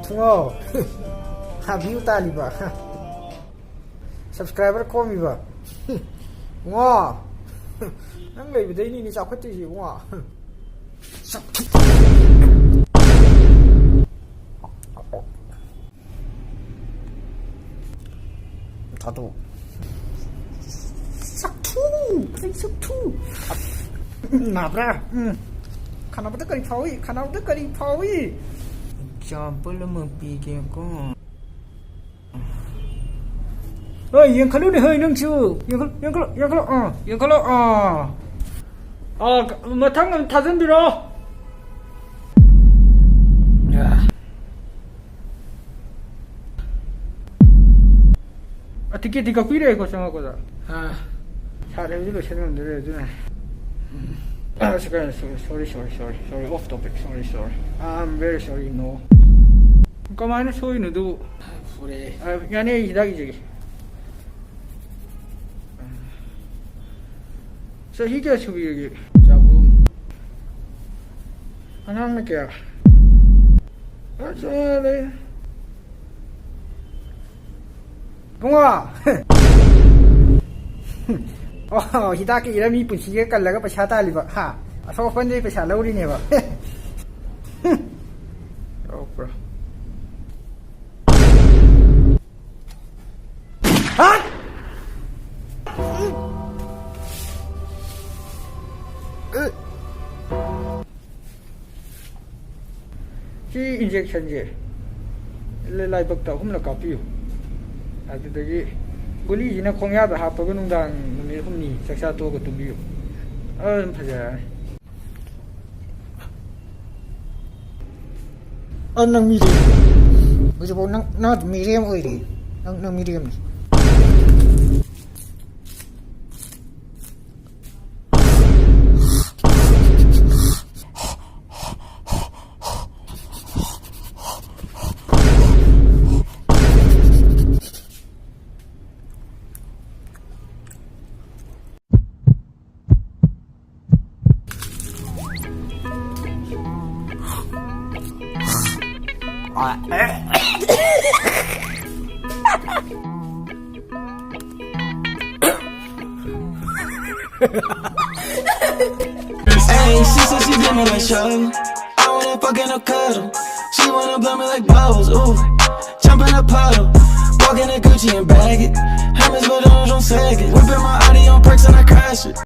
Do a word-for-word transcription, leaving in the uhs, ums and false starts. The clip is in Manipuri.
ꯊꯨꯡꯉꯥꯎ꯫ ꯍꯥ, view ꯇꯥꯜꯂꯤꯕ꯫ ꯍꯥ꯫ Subscriber ꯈꯣꯝꯃꯤꯕ꯫ ꯉꯣ꯫ ꯅꯪ ꯂꯩꯕꯗꯩꯅꯤꯅꯦ ꯆꯥꯎꯈꯠꯇꯣꯏꯁꯦ ꯏꯕꯨꯡꯉꯣ꯫ ꯊꯥꯗꯣꯛ꯫ ꯆꯥꯛꯊꯨ! ꯑꯩ ꯆꯥꯛꯊꯨ! ꯅꯥꯕ꯭ꯔꯥ? ꯎꯝ꯫ ꯈꯅꯥꯎꯗ ꯀꯔꯤ ꯐꯥꯎꯏ? ꯈꯅꯥꯎꯗ ꯀꯔꯤ ꯐꯥꯎꯏ? Example ꯑꯃ ꯄꯤꯒꯦꯀꯣ꯫ ꯍꯣꯏ, ꯌꯦꯡꯈꯠꯂꯨꯅꯦ, ꯍꯣꯏ, ꯅꯪꯁꯨ꯫ ꯌꯦꯡꯈꯠ-, ꯌꯦꯡꯈꯠꯂꯣ, ꯌꯦꯡꯈꯠꯂꯣ, ꯑꯥ, ꯌꯦꯡꯈꯠꯂꯣ, ꯑꯥ꯫ ꯑꯥ, ꯃꯊꯪ ꯑꯃ ꯊꯥꯖꯤꯟꯕꯤꯔꯣ꯫ ꯑꯥ꯫ ꯑ, ꯇꯤꯀꯦꯠꯇꯤ ꯀꯛꯄꯤꯔꯦꯀꯣ ꯆꯪꯉꯛꯄꯗ? ꯑꯥ꯫ ꯁꯥꯔꯦ, ꯍꯧꯖꯤꯛ ꯂꯣꯏꯁꯤꯟ ꯉꯝꯗꯔꯦ ꯑꯗꯨꯅ꯫ ꯎꯝ꯫ ꯑ, sorry, sorry, sorry, sorry, sorry, off topic, sorry, sorry. I'm very sorry, no. ꯀꯃꯥꯏꯅ ꯁꯣꯏꯅꯣ ꯑꯗꯨꯕꯨ? ꯐꯨꯔꯦ꯫ ꯑ, ꯌꯥꯅꯤ, ꯑꯩ ꯍꯤꯗꯥꯛ ꯏꯖꯒꯦ꯫ ꯆꯍꯤ ꯀꯌꯥ ꯁꯨꯕꯤꯔꯒꯦ? ꯆꯍꯨꯝ꯫ ꯑꯉꯥꯡꯅ ꯀꯌꯥ? ꯑꯁ, ꯑ, ꯂꯩ꯫ ꯏꯕꯨꯡꯉꯣ! ꯑꯣ, ꯍꯤꯗꯥꯛꯀꯤ ꯏꯔ ꯃꯤ ꯄꯨꯟꯁꯤꯒ ꯀꯜꯂꯒ ꯄꯩꯁꯥ ꯇꯥꯜꯂꯤꯕ, ꯍꯥ? ꯑꯁꯣꯛ ꯑꯄꯟꯗꯩ ꯄꯩꯁꯥ ꯂꯧꯔꯤꯅꯦꯕ꯫ ꯌꯥꯎꯔꯛꯄ꯭ꯔꯥ? ꯍꯥ? ꯁꯤ injectionꯁꯦ ꯂ-, ꯂꯥꯏꯕꯛꯇ ꯑꯍꯨꯝꯂꯛ ꯀꯥꯞꯄꯤꯌꯨ꯫ ꯑꯗꯨꯗꯒꯤ ꯒꯨꯂꯤꯁꯤꯅ ꯈꯣꯡꯌꯥꯗ ꯍꯥꯞꯄꯒ ꯅꯨꯡꯗꯥꯡ ꯅꯨꯃꯤꯠ ꯍꯨꯝꯅꯤ ꯆꯥꯛꯆꯥ ꯇꯣꯛꯑꯒ ꯇꯨꯝꯕꯤꯌꯨ꯫ ꯑꯗꯨꯝ ꯐꯖꯔꯛꯑꯅꯤ꯫ ꯑ, ꯅꯪ ꯃꯤꯔꯦꯝ꯫ ꯍꯧꯖꯤꯛꯐꯥꯎ ꯅꯪ, ꯅꯪ ꯑꯗꯨꯝ ꯃꯤꯔꯦꯝ ꯑꯣꯏꯔꯤ꯫ ꯅꯪ, ꯅꯪ ꯃꯤꯔꯦꯝꯅꯤ꯫ Hey, she said she did me like Show. I wanna fuck in a cuddle. She wanna blow me like bubbles. Ooh, jump in a puddle. Walk in a Gucci and bag it. Hermes, but on second. Whipping my Audi on perks and I